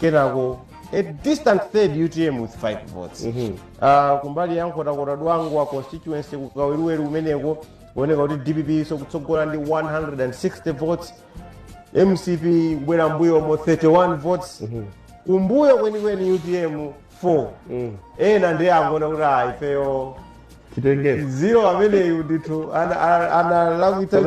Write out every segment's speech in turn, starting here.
Kenako a distant third, UTM with 5 votes. Kumbali ya Nkhotakota Dwangwa constituency, kukaweruweru kumeneko, kuoneka kuti DPP so kutsogola ndi 160 votes, MCP kubwera mbuyomo 31 votes, kumbuyo kwenikweni UTM 4. Ena ndiye angoona kuti ah, ifeyo Chitengere. Zero. Ameneyu ndithu analakwitsa.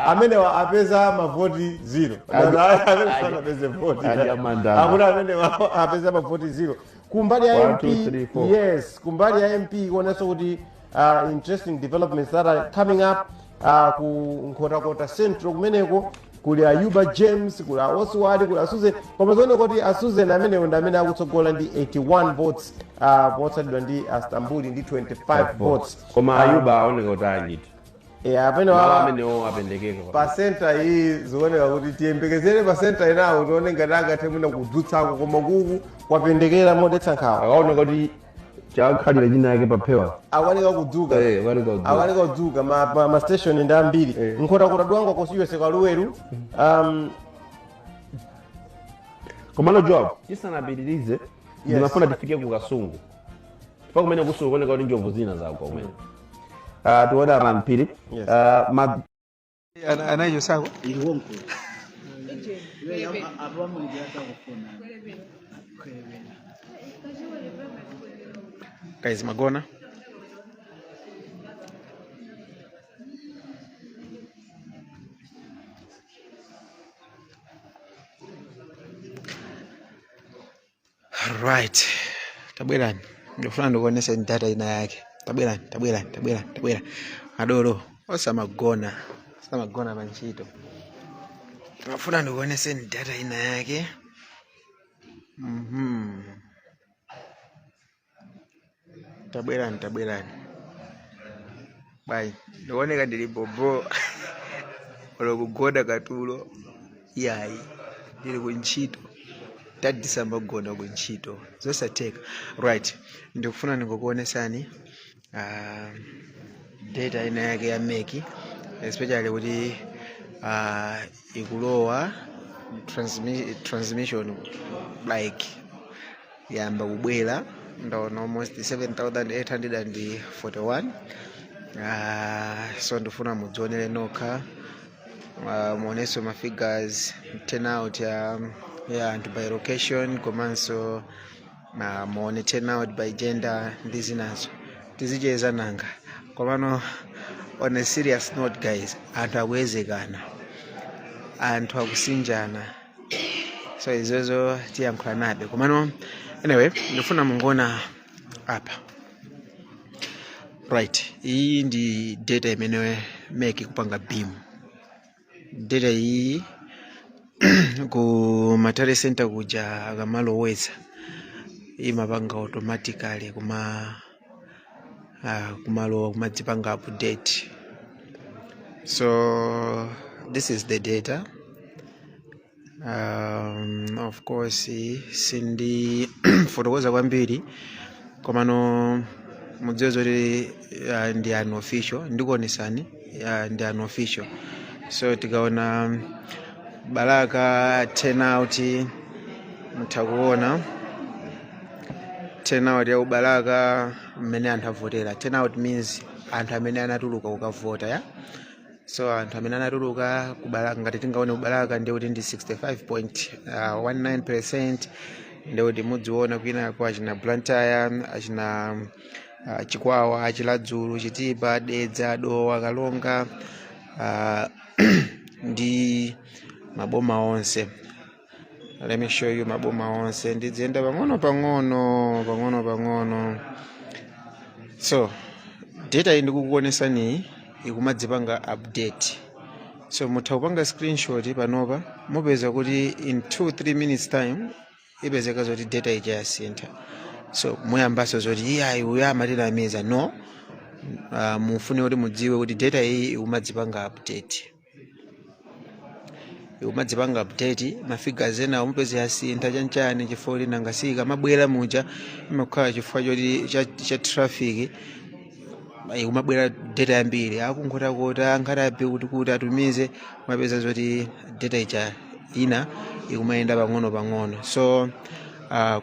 Amenewa apeza mavoti zero, amene sanapeze voti. Adya mandala. Akuti amenewa apeza mavoti zero. Kumbali ya One, MP, two, three, four. Yes, kumbali ya MP ikuonenso kuti interesting developments that are coming up. Ku Nkhotakota Central kumeneko kuli Ayuba James, kuli a Oswald, kuli a Susan, koma zioneka kuti a Susan amenewo ndi amene akutsogola ndi 81 votes, potsatidwa ndi Astambuli ndi 25 votes. Koma Ayuba aoneka kuti anyita. Amene Malo amenewo amenewo apendekeka. Pa center iyi zikuoneka kuti tiyembekezere pa center inawo, tione ngati angathe mwina kudzutsako, koma kuku kwapendekera modetsa nkhawa. Akaoneka kuti chakhalira china yake paphewa. Akwanika kudzuka. Eh, akaoneka kudzuka. Akwanika kudzuka. Ma station ndi ambiri. Nkhotakota Dwangwa constituency, Kaluweru, Komano Job, tisanapitirize, ndimafuna tifike ku Kasungu, chifukwa kumene kusungu kuoneka kuti njovu zina zagwa kumene. Ah, tione Amampiri. Yes. Ah, ma Anaichosako. Iliwonko apamulikirata kufuna. Guys, magona. Right, tabwerani, ndikufuna ndikuonese data ina yake. Tabwerani, tabwerani, tabwerani, tabwerani. Adolo osamagona, osamagona pa ntchito. Ndikufuna ndikuoneseni data ina yake. Tabwerani, tabwerani. Bwanji, ndikuoneka ndili bobo olo kugona katulo? Yayi, ndili kuntchito. Tadisamagona kuntchito, zosatheka. Right, ndikufuna ndikukuonesani data ina yake ya MEC, especially kuti ikulowa transmission, like yamba kubwera. Ndaona almost 7841. So ndifuna mudzionere nokha, muonenso ma figures, turnout ya anthu by location, komanso muone turnout by gender ndi zinazo. Tizicheza nanga. Komano on a serious note, guys, anthu akuyezekana, anthu akusinjana, so izozo tiyankhula nabe. Komano anyway, ndifuna mungoona apa. Right, iyi ndi data imene MEC kupanga beam. Data iyi ku ma tally center kuja akamalowetsa, imapanga automatically kumalowa, kumadzipanga update. So this is the data. Of course sindi fotokoza kwambiri, komano mudziwe zoti ndi unofficial. Ndikuonesani, ndi unofficial. So tikaona Balaka turnout, mutha kuona turnout ya uBalaka mmene anthu avotera. Turnout means anthu amene anatuluka kukavota ya. So anthu amene anatuluka kuBalaka, ngati tingaone kuBalaka, ndiye kuti ndi 65.19%. Ndiye kuti mudziona kwinako achina Blantyre, achina Chikwawa, Chiradzulu, Chitipa, Dedza, Dowa, Kalonga, ndi maboma onse. Let me show you maboma onse. Ndidziyenda pang'ono pang'ono, pang'ono pang'ono. So data iyi ndikukuonesani ikumadzipanga update, so mutha kupanga screenshot panopa, mupeza kuti in 2 3 minutes time ipezeka zoti data ija yasintha. So muyambaso zoti iyayi, uyu amatinamiza. No, mufune kuti mudziwe kuti data iyi ikumadzipanga update, ikumadzipanga update. Ma figures ena mupeze yasintha chanchani, chifukwa kuti nangasika mabwera muja imakhala chifukwa choti cha traffic, ikumabwera data yambiri akuNkhotakota, Nkhata Bay, kuti atumize, mapeza zoti data ija Ina ikumayenda pang'ono pang'ono, so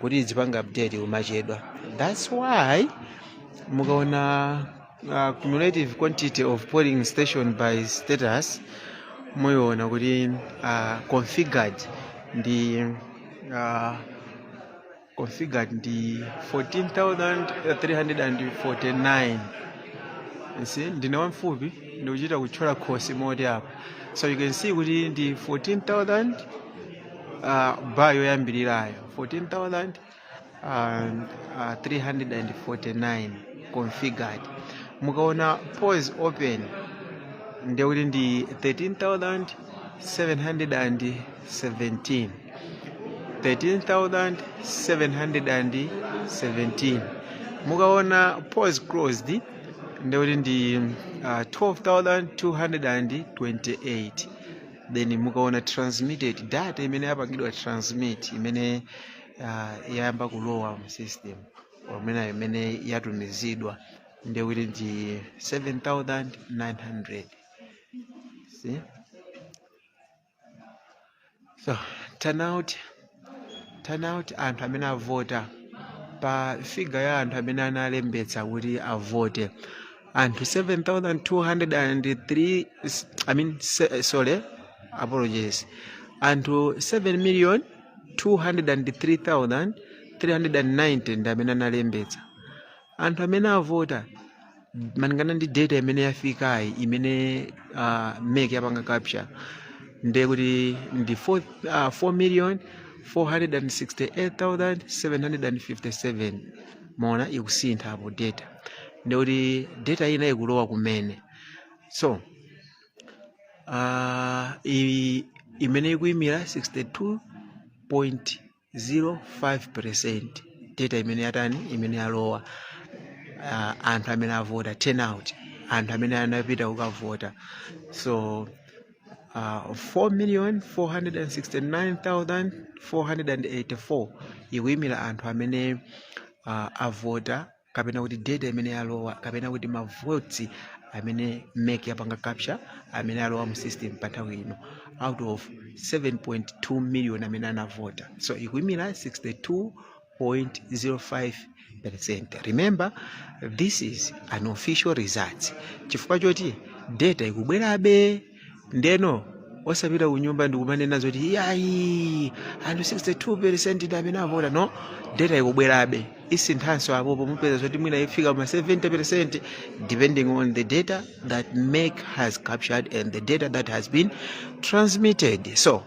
kuti izipanga update ikumachedwa. That's why mukaona cumulative quantity of polling station by status, muyiona kuti configured ndi 14,349. You see, ndine wamfupi, ndikuchita kutchola khosi moti apa. So you can see kuti ndi 14,000, bar yoyambirirayo 14,000 349 configured. Mukaona polls open, ndekuti ndi 13,717, 13,717. Mukaona polls closed, ndekuti ndi 12,228. Then mukaona transmitted data, imene yapangidwa transmit, imene yayamba kulowa mu system omena, imene yatumizidwa, ndekuti ndi 7900. See, so turnout, anthu amene avota pa figure ya anthu amene analembetsa kuti avote, anthu 7203, I mean, sorry, apologies, anthu 7 million 203,390 ndi amene analembetsa. Anthu amene avota malingana ndi data imene yafikayi, imene MEC yapanga capture, ndiye kuti ndi 4 million 468,757. Mona ikusintha apo data, ndikuti data ina ikulowa kumene. So imene ikuyimira 62.05%, data imene yatani, imene yalowa, anthu amene avota, turnout, anthu amene anapita kukavota. So 4 million 469,484 ikuyimira anthu amene avota, kapena kuti data imene yalowa, kapena kuti mavoti amene MEC yapanga capture amene alowa mu system pa nthawi ino, out of 7.2 million amene anavota. So ikuyimira 62.05%. Remember, this is an official result, chifukwa choti data ikubwerabe. Ndeno osapita kunyumba ndikumanena zoti iyayi, anthu 62% ndi amene avota. No, data ikubwerabe, isinthanso apopo. Mupeza zoti mwina ifika ma 70%, depending on the data that MEC has captured and the data that has been transmitted. So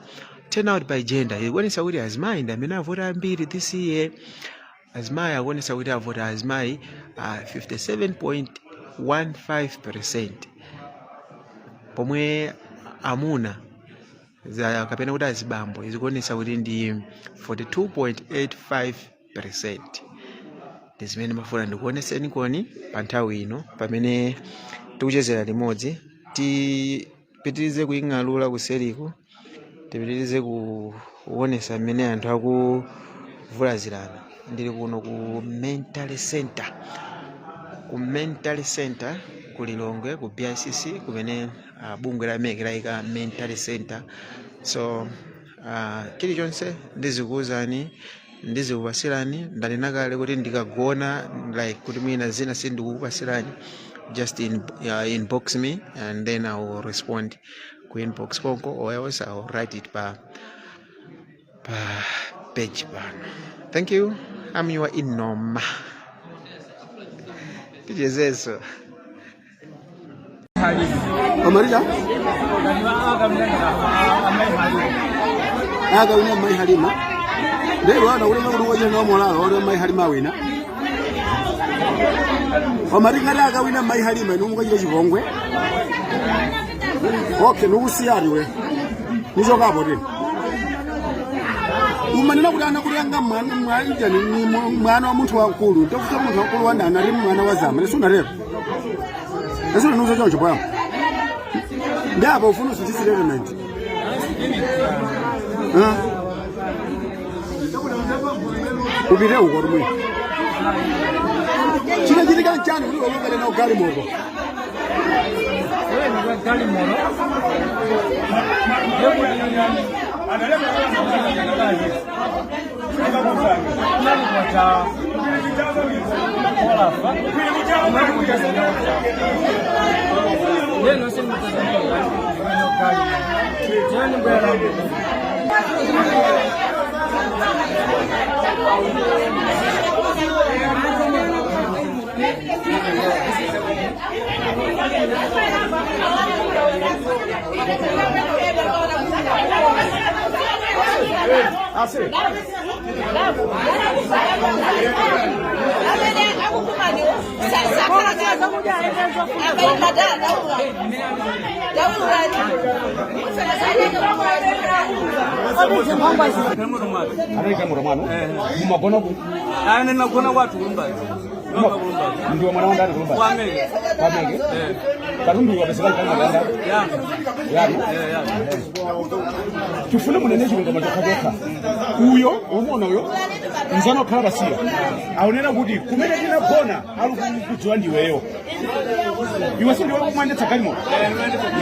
turnout by gender ikuonesa kuti azimayi ndi amene avota ambiri this year. Azimayi akuonesa kuti avota azimayi 57.15%, pomwe amuna kapena kuti azibambo zikuonesa kuti ndi 42.85%. Ndi zimene mafuna ndikuoneseni koni pa nthawi ino pamene tikuchezera limodzi. Tipitirize kuying'alula kuseriku, tipitirize kuonesa mmene anthu akuvulazirana. Ndili kuno ku Mental Center, ku Mental Center ku Lilongwe, ku BICC, kumene bungwe la MEC layika Mental Center. So chilichonse ndizikuwuzani, ndizikupasirani. Ndanena kale kuti ndikagona, like kuti mwina zina sindikukupasirani, just inbox me and then I will respond ku inbox konko, or else I will write it pa page pano. Thank you. I'm your Inoma. Tichezeso. Amarija aga wina mai Halima ndero ana ulema kuti waje na molalo ore mai Halima wina Amarika aga wina mai Halima numukachita chipongwe. Okay, nukusiyariwe nichokapo tini umanena kuti ana kuti anga mwana mwanjani ni mwana wa munthu wamkulu, ntakuta munthu wamkulu wandani ali mwana wa zama nesunatero nesuna choncho poyamba ndapa ufuna usinthe statement. Ah? Upite uko tumwe chinachitika nchani kuti olokale na ugalimoko? Galimoto ndekuti Anaika muromo ano mumagona ku Ane nagona kwathu kulumbazi. Nonga kulumbazi. Ndiwe mwana wandani kulumbazi? Kwameke. Kwameke. Katundu wapeseka mkanga ganda Yanga. Yani Eh yanga. Tifune munene chilungamo chokhachokha. Uyo umona uyo mzano okhala pasiya aonera kuti kumene tinagona ali kudziwa ndiweyo. Iwe si ndiwe kumwendetsa galimoto?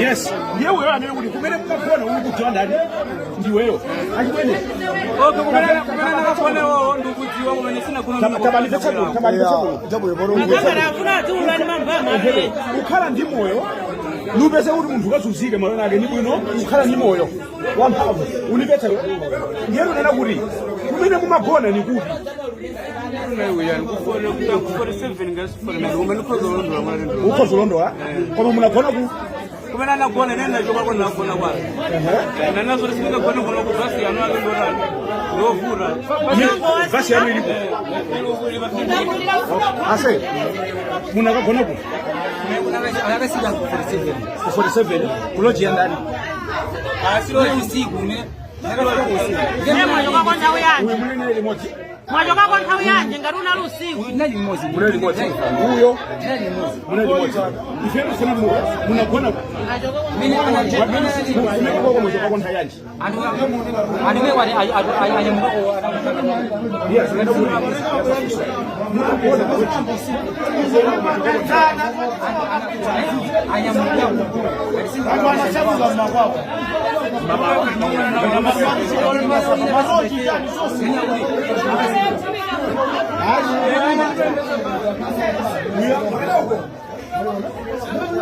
Yes, ndiye uyo anene kuti kumene mumagona uli kudziwa ndani? Ndiweyo achimwene. Okay, kumene kumene nakagona wo ndikudziwa kumene sina kuna. Tamalizetsa kuno, tamalizetsa kuno. Kukhala ndi moyo nupeze kuti munthu ukazunzike malo ake ni bwino kukhala ndi moyo wamphamvu unipetsa. Ndiye unena kuti kumene mumagona ni kuti? Ku 47 ngasi 49 kumene ukhoza ulondola mwana ndo. Ukhoza ulondola, koma munagona ku Kumene anagona nene nacho kwako nagona kwako. Nanazo singagona kuno ku basi yanu ake ndorani. Ndovura. Vasi yanu ilipo ase munakagona ku ku 47 kuloji ya ndani? Mwachokako nthawi yanji? Uyu munene limodzi. Mwachokako nthawi yanji ngati unali usiku? Munene limodzi uyo, munene limodzi. Ife tifuna munagona kumene koko muchokako nthawi yanji? Yes, nenda kuti munagona kuti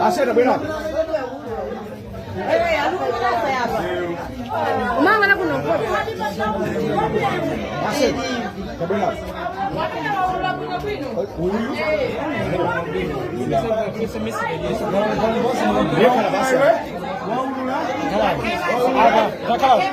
aseta bwera. Umangana kuno. Aseta tabwera. Uyu ndiyekhala basi. Takhala.